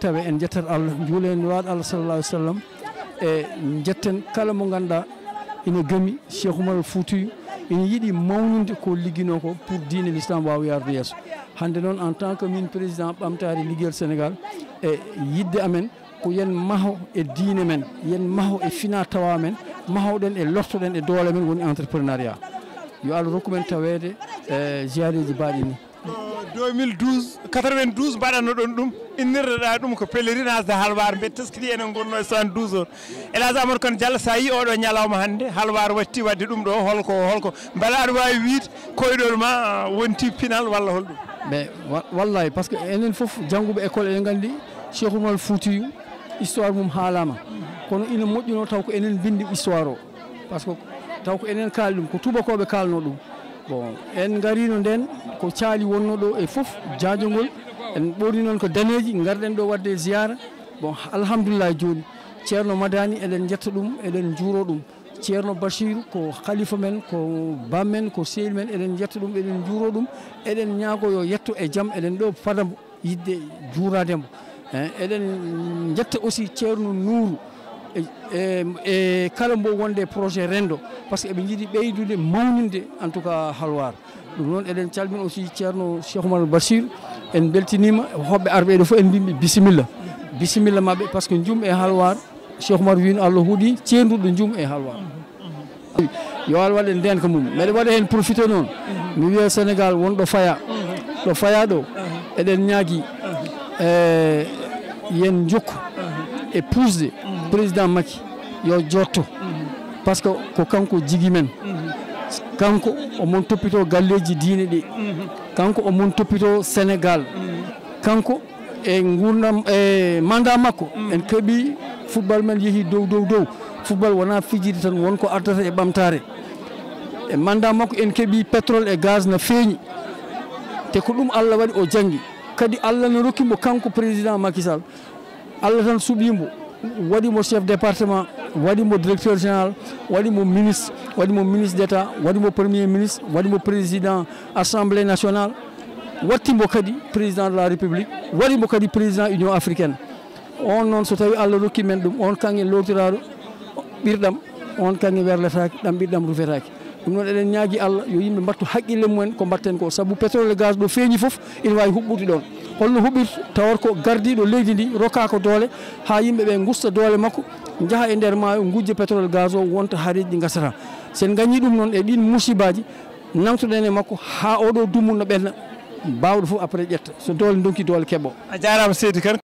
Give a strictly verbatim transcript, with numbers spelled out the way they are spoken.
Tawi en njettat Allah, njuulen Nulaaɗo Allah sallallahu alaihi wasallam, e njetten kala mo ngannduɗaa ina gami Cheikh Oumar Foutiyou, ina yiɗi mawninde ko ligginoo ko pour diine l'islam waawa yahrude yeeso. Hannde noon, en tant que min président ɓamtaare liggeyal Sénégal, e yiɗde amen ko yen maho e diine men, yen maho e fina tawa men, mahoɗen e lortoɗen e doole men woni entrepreneuriat. Yo Allah rokku men taweede e ziyareeji baaɗi ni. Ko deux mille douze, quatre-vingt-douze mbaɗanno ɗon ɗum, innirɗa ɗum ko pèlerinage de Halwar, mbe teskiti enen ngonno e soixante-douze o. El Hadj Amadou Kane Diallo, so a yii oɗo ñalawma hannde, Halwar watti wadde ɗum ɗo, holko, holko, mbela aɗa waawi wiide koyɗol ma wonti pinal walla holɗum? Mais wa-, wallahi, parce que enen fof jannguɓe école eɗen nganndi Cheikh Oumar Foutiyou, histoire mum haalama. Kono ina moƴƴuno taw ko enen mbinndi histoire o. Parce que taw ko enen kaali ɗum, ko tuubakooɓe kaalno ɗum. Bon, en ngarino nden ko caali wonno ɗo e fof, jaajongol. En ɓorni noon ko daneeji, ngarɗen ɗo wadde ziyaara. Bon, alhamdulillah jooni. Ceerno Madani, eɗen njetta ɗum, eɗen njuuro ɗum. Ceerno Bachir ko khalifa men, ko bam men, ko sehil men, eɗen njetta ɗum, eɗen njuuro ɗum, eɗen ñaago yo yetto e jam, eɗen ɗo fadamo yiɗde juuraade mo. Eh, eɗen njetta aussi Ceerno Nuuru e, e, e kala mbo wonde projet renndo, parce que eɓe njiɗi ɓeydude mawninde en tout cas Halwar. Ɗum noon eɗen calmina aussi Ceerno Cheikh Oumar Bachir, en mbeltiniima hoɓɓe arɓe ɗo fof, en mbiɓe bisimilla. Bisimilla maɓɓe, parce que njum e Halwar, Cheikh Oumar wiino Allah huuɗi ceenduɗo njum e Halwar. Yo Allah waɗ en ndeenka mum. Mbeɗa waɗa heen profité noon. Mi wiya Sénégal won ɗo faya. Ɗo faya ɗo, eɗen ñaagi, eh, yen njokku e puusde président Macky yo jotto. Parce que ko kanko jigi men. Kanko omon toppito galleeji diine ɗi. Kanko omon toppito Sénégal. Kanko e nguurndam, e mandat makko, en keɓi football men yehi dow, dow, dow. Football wonaa fijirde tan, won ko ardata e ɓamtaare. E mandat makko, en keɓi pétrole e gaz na feeñi. Te ko ɗum Allah waɗi o janngi. Kadi Allah no rokki mo kanko président Macky Sall. Allah tan suɓii mo, waɗi mo chef département, waɗi mo directeur général, waɗi mo ministre, waɗi mo ministre d'État, waɗi mo premier ministre, waɗi mo président assemblée nationale, watti mo kadi président de la République, waɗi mo kadi président Union africaine. On noon, so tawi Allah rokki men ɗum, on kanŋe lowtiraaɗo ɓirɗam, on kanŋe werletaake, ɗam ɓirɗam rufetaake. Ɗum noon, eɗen ñaagi Allah yo yimɓe mbattu haqqille mumen ko mbatten ko, sabu pétrole e gaz ɗo feeñi fof ina waawi huɓɓude ɗoon. Holno huɓɓirta? Tawat ko gardiiɗo leydi ndi rokkaa ko doole haa yimɓe ɓe ngusta doole makko, njaha e nder maayo, ngujja pétrole, gaz o, wonta haareeji ɗi ngasata. So en ngañii ɗum noon e ɗiin musibaaji, nangtoɗen e makko haa oɗo dumunna ɓenna, baawɗo fof après ƴetta. So doole ndonki, doole keɓo. A jaaraama seydi Kane.